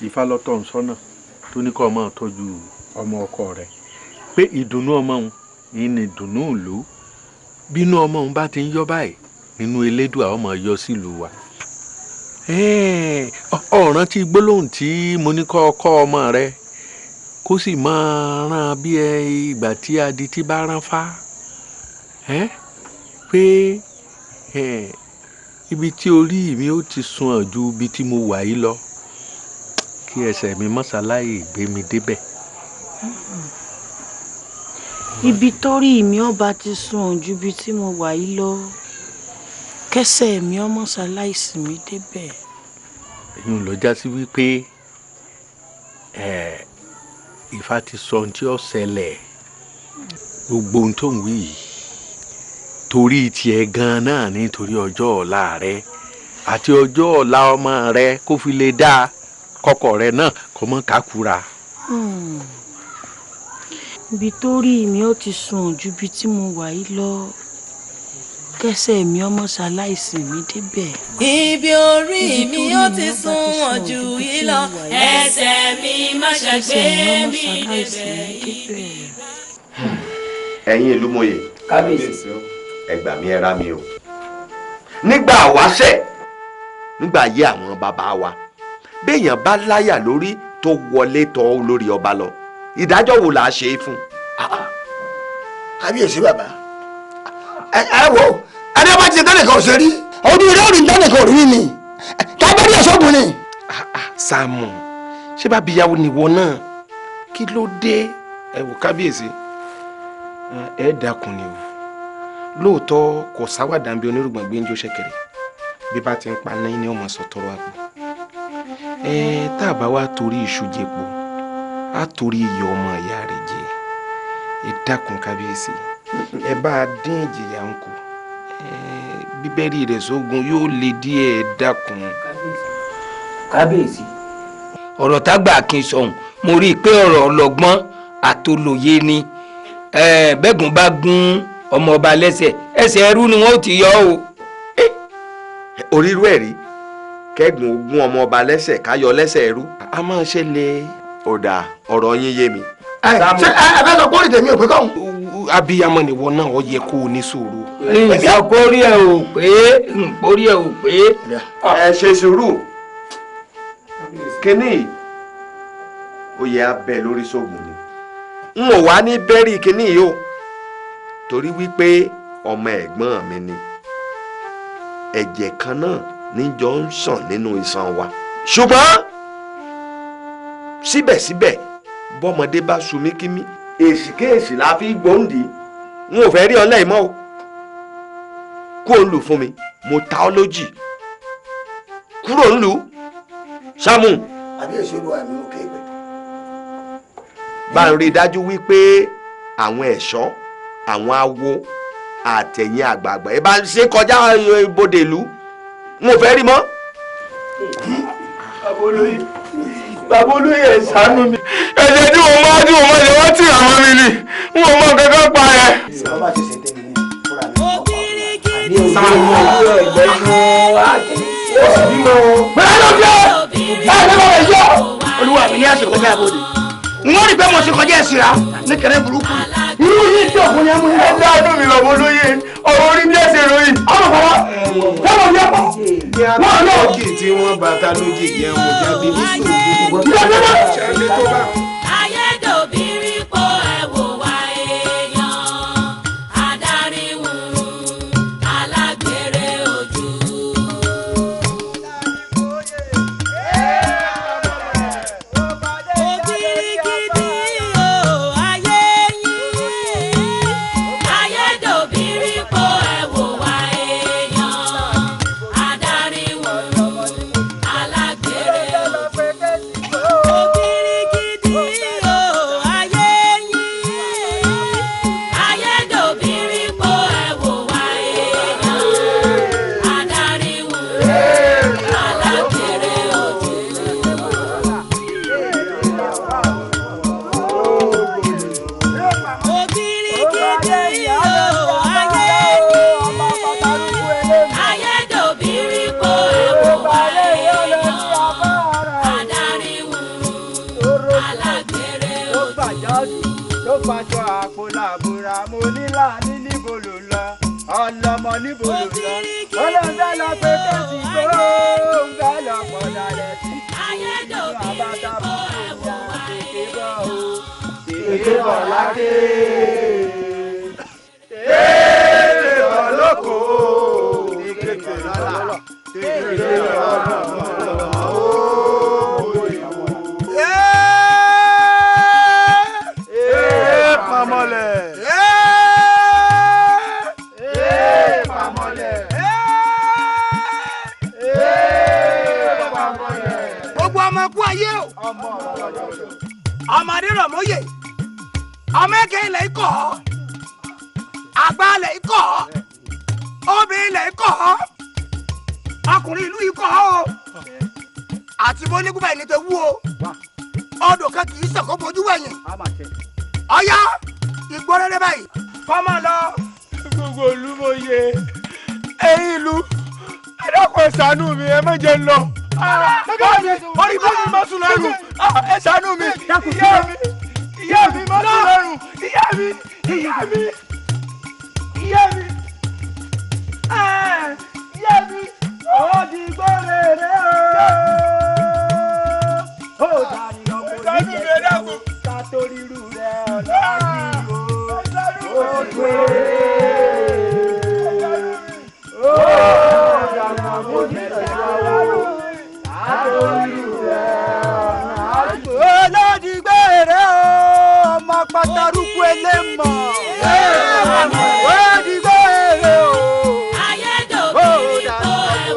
Ifá lọ́tọ̀ ń sọ́nà tó ní kó máa tọ́jú ọmọ ọkọ rẹ̀, pé ìdùnnú ọmọ òun ní ìdùnnú ìlú. Bínú ọmọ òun bá ti ń yọ báyìí nínú Elédùà ọmọ yọ sílùú wa. Ọ̀ràn tí gbólóhùn tí mo ní kọ́ ọkọ ọmọ rẹ kó sì máa rán bí ìgbà tí adití bá rán fá, pé ibi tí orí mi ó ti sunwọ̀n ju ibi tí mo wà yìí lọ, kí ẹsẹ̀ mi mọ́ṣáláì gbé mi débẹ̀. Ibi tórí mi ọba ti sunwọ̀n ju ibi tí mo wà yìí lọ, kẹsẹ̀ mi ọmọ ṣaláìsì mi débẹ̀. Èyí ló já sí wípé Ifá ti sọ ohun tí ó ṣẹlẹ̀, gbogbo ohun tó ń wí yìí torí tiẹ̀ gan-an náà, nítorí ọjọ́ ọ̀la rẹ àti ọjọ́ ọ̀la ọmọ rẹ kó fi lè dáa, kọ́kọ́ rẹ náà kó mọ́ kákúra. Ibi tórí mi ó ti sùn ju ibi tí mo wà yìí lọ, kẹsẹ̀ mi ọmọ ṣaláìsì mi débẹ̀. Ibi orí mi ó ti sunwọ̀n jù yìí lọ, ẹsẹ̀ mi má ṣe gbé mi débẹ̀. Ẹ̀yin ìlú mòye, kábíyèsí, ẹ gbà mí, ẹ rà mí o. Nígbà wáṣẹ̀, nígbà ayé àwọn bàbá wa, béèyàn bá láyà lórí tó wọlé tọ̀ olórí ọba lọ, ìdájọ́ wo là á ṣe é fún? Kábíyèsí bàbá, ẹ wo ẹni ọba ti tẹ́lẹ̀ kan ṣe rí ojú rẹ̀ ò ní tẹ́lẹ̀ kan rí ni kábẹ́rì ẹ̀ṣọ́gun ni. Sàámú, ṣé bá bíyàwó nìwọ náà, kí ló dé? Ẹ wò kábíyèsí, ẹ dákun ni o. Lóòótọ́ kò sáwàdà bí onírùngbọ̀n gbé ń jó ṣẹ̀kẹ̀rẹ̀, bí bá ti ń pa náà ni ọmọ sọ̀tọ̀rọ̀ àpò. Ẹ tá a bá wá torí iṣu jẹpo, á torí iyọ̀ ọmọ ìyá rẹ̀ jẹ. Ẹ dákun kábíyèsí, ẹ bá a dín ìjìyà ń kù, bíbẹ́rì rẹ̀ sógun yóò le díẹ̀. Ẹ dákun. Kábíyèsí, ọ̀rọ̀ tágbà kí n sọ̀hún, mo rí i pé ọ̀rọ̀ ọlọ́gbọ́n àtolòye ni. Bẹ́gùn bá gún ọmọ ọba lẹ́sẹ̀, ẹsẹ̀ ẹrú ni wọ́n ti yọ o. Orírú ẹ̀rí kẹ́gùn ogún ọmọ ọba lẹ́sẹ̀ káyọ lẹ́sẹ̀ ẹrú. A máa ṣẹlẹ̀. Ó dáa, ọ̀rọ̀ yín yé mi. Ṣé ẹ fẹ́ sọ pé tèmi ò pé kọ́hún. Abiyamọ nìwọ náà, ó yẹ kó o ní sùúrù. Ǹsọ kórí ẹ ò pé, nkórí ẹ ò pé. Ẹ ṣe sùúrù, kínní ó yẹ abẹ lórí sóògùn ni n ò wá ní bẹ́rì kínní yìí o, torí wípé ọmọ ẹ̀gbọ́n mi ni, ẹ̀jẹ̀ kan náà níjọ ń sàn nínú iṣan wa. Ṣùgbọ́n síbẹ̀síbẹ̀, bọ́mọdé bá sunmí kímí, èsì kéèsì la fi gbòǹdì. N ò fẹ́ rí ọ lẹ́yìn mọ́ o, kó o lù fún mi, mo ta ọ́ lójì, kúrò ń lù Sámù. Àbíyèsí olúwa mi, ò kéèpẹ̀. Bá ń rí i dájú wípé àwọn ẹ̀ṣọ́, àwọn awo àtẹ̀yìn àgbààgbà ẹ bá ń ṣe kọjá ibodè ìlú, n ò fẹ́ rí mọ́. Bàbá olóyè, bàbá olóyè, ẹ ṣàánú mi. Ẹ̀jẹ̀ tí mo máa tí mo máa ṣe wọ́n tì àwọn mi ni, n ò mọ nǹkan kan pa ẹ. Ọba ti ṣe tẹ́lẹ̀ ní fúnra mi. Àbí ojú ẹ̀ lẹ́nu Ó sì bímọ o. Bẹ́ẹ̀ ló dé ẹ ní bàbá yọ olúwa mi ní àsìkò ní abòde. N ó rí pé mo ṣe kọjá ìsira ní kẹrẹ burúkú irú yìí tí òkun yẹn mú yín. Ẹ dáadọ́ mi lọ́wọ́ olóyè, ọ̀rọ̀ orí bí ẹsẹ̀ ròyìn. Ọmọ bàbá wọn yẹ pọ. Ní àtọ́kì tí wọ́n bá ta lójì jẹun jáde ní sùúrù. Ṣẹlẹ̀ tó bá. Ayédòbírípo, ẹ wò wá èèyàn adarí wùrùn alágbèrè ojú. Òbíríkìtì o, ayé yín. Ayédòbírípo, ẹ wò wá èèyàn adarí wùrùn alágbèrè ojú. Ló faṣọ àpò làbúra mo nílà ní níbo ló lọ ọlọmọ níbo ló lọ ọlọ́dẹ lọ pé kẹ́sì tó ń fẹ́ lọ pọ̀ dalẹ̀ sí inú àbáta bọ̀ ìyá tètè bọ̀ o tètè bọ̀ láké tètè bọ̀ lóko tètè bọ̀ lọ́la tètè bọ̀ lọ́la o. Pamọ́lẹ̀. Pamọ́lẹ̀. Pamọ́lẹ̀. Gbogbo ọmọ kú ayé o. Ọmọdé rọ̀ mọ́yè. Ọmọ èké ilẹ̀ ikọ̀. Àgbà ilẹ̀ ikọ̀. Obìnrin ilẹ̀ ikọ̀. Ọkùnrin ìlú ikọ̀ o. Àti bó nígbà yìí ní tẹ wú o. Odò kan kì í sàn kó bojú wẹ̀yìn. Ọ̀yá ìgbórere báyìí kọ́ máa lọ. Gbogbo ìlú mo yẹ ẹ̀yin ìlú ẹ dákun ẹ ṣàánú mi ẹ má jẹ́ n lọ. Orí bá mi má sùn lọ́rùn ẹ ṣàánú mi ìyá mi má sùn lọ́rùn ìyá mi ìyá mi ìyá mi ìyá mi ó di gbórere o. Ó dàrí ọkọ níjẹ̀ ká torí irú rẹ̀ ọ̀la yìí o. Ó gbé ó dàgbà mú nígbà wo ká torí irú rẹ̀ ọ̀la yìí o. Olódìgbére o, ọmọ pàtàkùn ẹlẹ́mọ̀. Olódìgbére o. Ó dàgbà mú nígbà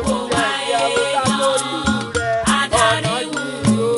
wo ká torí irú rẹ̀ ọ̀la yìí o.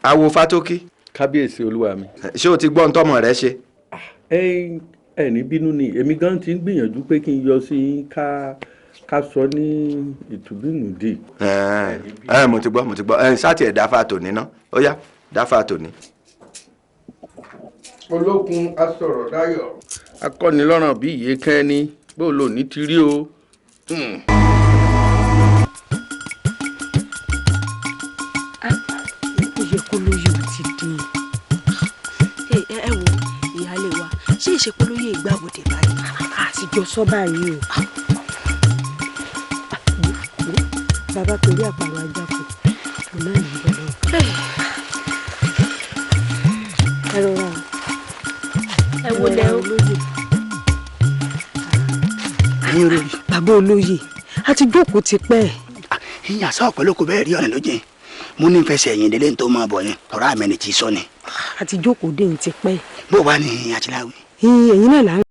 Awo Fátókí. Kábíyèsí olúwa mi. Ṣé o ti gbọ́ ntọ́mọ rẹ ṣe? Ẹ ní bínú ni èmi gan ti ń gbìyànjú pé kí n yọ sí ká sọ ní ìtùbínùdì. Ẹ mo ti gbọ́ mo ti gbọ́ ẹ sáà tiẹ̀ dáfà tòní ná ó yá dáfà tòní. Olókun asọ̀rọ̀ dáyọ̀ akọ́nilọ́ràn bí ìyé kẹ́ni bó lò ní ti rí o. Kólóyè ò ti dé. Ẹ wo ìyáálé wa ṣé ìṣepolóyè ìgbàbọdè báyìí. Àtijọ́ sọ báyìí o. Bàbá torí àpàrọ̀ ajá kù kò náà ní bọ̀ lọ́wọ́. Ẹ rọra o. Ẹ wo lẹ o. Bàbá olóyè a ti jókòó ti pẹ́. Ìyá sọ ọ̀pẹ̀lọ́kọ̀ bẹ́ẹ̀ rí ọ̀nà lójìn mo ní fẹsẹ̀ ẹ̀yìn délé tó máa bọ̀ yẹn ọ̀rọ̀ àmì ẹni tí sọ ni. Àti jókòó dé ní ti pẹ́. Bó wàá ní àtìláwí. Ẹ̀yin náà là ń